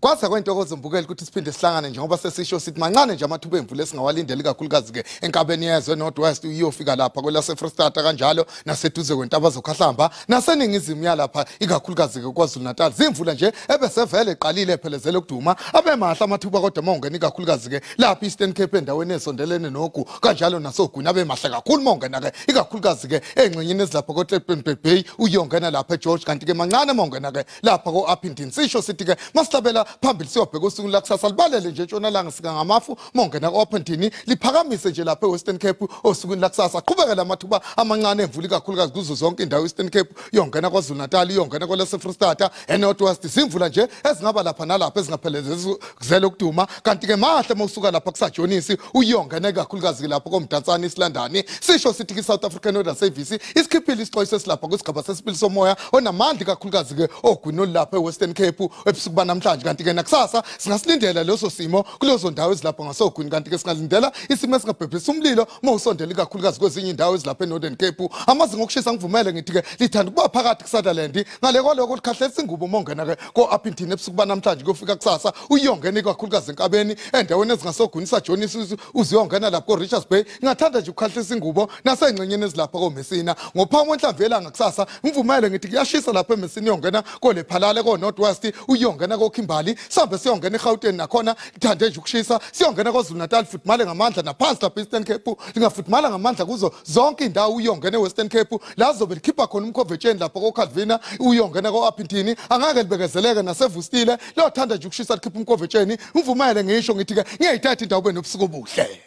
Kwaze kwentokozo mbukeli ukuthi siphinde sihlangane njengoba sesisho sithi mancane nje amathuba emvula esingawalindeli kakhulukazi ke enkabeni yezwe North West iyofika lapha kwelase Free State kanjalo naseduze kwentaba zokhahlamba naseningizimu yalapha ikakhulukazi ke KwaZulu Natal. Zimvula nje ebesevele eqalile ephelezele ukuduma abemahla amathuba kodwa mawungena ikakhulukazi ke lapha Eastern Cape endaweni esondelene nogu kanjalo nasogwini abemahle kakhulu mawungena ke ikakhulukazi ke engxenyeni ezilapha koTleppenberg Bay uyongena lapha eGeorge, kanti ke mancane mawungena ke lapha ko-Upington. Sisho sithi ke masihlabela phambili siyobheka usuku lakusasa libalele nje entshonalanga sika ngamafu mawungena ko-Upington liphakamise nje lapha eWestern Cape osukwini lakusasa. Qhubeka lamathuba amancane emvula ikakhulukazi kuzo zonke indawo Eastern Cape iyongena KwaZulu Natal iyongena kwelase Free State eNorth West. Zimvula nje ezingaba lapha nalapha ezingaphelezela ukuduma, kanti ke mahle mawusuka lapha kusajonisi uyongena ikakhulukazi lapha koMdantsane isilandani. Sisho sithi ke South African Weather Service isikhiphile isixwayiso esilapha kwisigaba sesibili somoya onamandla ikakhulukazi ke ogwini olapha eWestern Cape ebusuku banamhlanje, kanti ke nakusasa singasilindela leso simo kulezo ndawo ezilapha ngasogwini, kanti ke singalindela isimo esingabhebhisa umlilo mawusondela ikakhulukazi kwezinye indawo ezilapha eNorthern Cape. Amazinga okushisa ngivumele ngithi ke lithanda ukuba phakathi kuSutherland, ngale kwaloko likhahlela ingubo mongena ke ko-Upington ebusuku banamhlanje kuyofika kusasa uyongena ikakhulukazi enkabeni endaweni ezingasogwini sajonisi uziyongena lapho ko-Richards Bay. Ngingathanda nje ukukhahlisa ingubo nasengxenyeni ezilapha koMessina ngophambi kwenhlamvu yelanga kusasa. Ngivumele ngithi kuyashisa lapha eMessina iyongena koLephalale ko-North West uyongena koKimberley sihambe siyongena eGauteng nakhona ithande nje ukushisa, siyongena KwaZulu Natal fudumale ngamandla naphansi lapha Eastern Cape lingafudumala ngamandla kuzo zonke indawo uyongena eWestern Cape la zobe likhipha khona umkhovetsheni lapha koCalvina uyongena ko-Upington angeke libekezeleke nasevustile lothanda nje ukushisa likhipha umkhovetsheni. Ngivumele ngisho ngithi ke ngiyayithatha indawo benobusuku obuhle.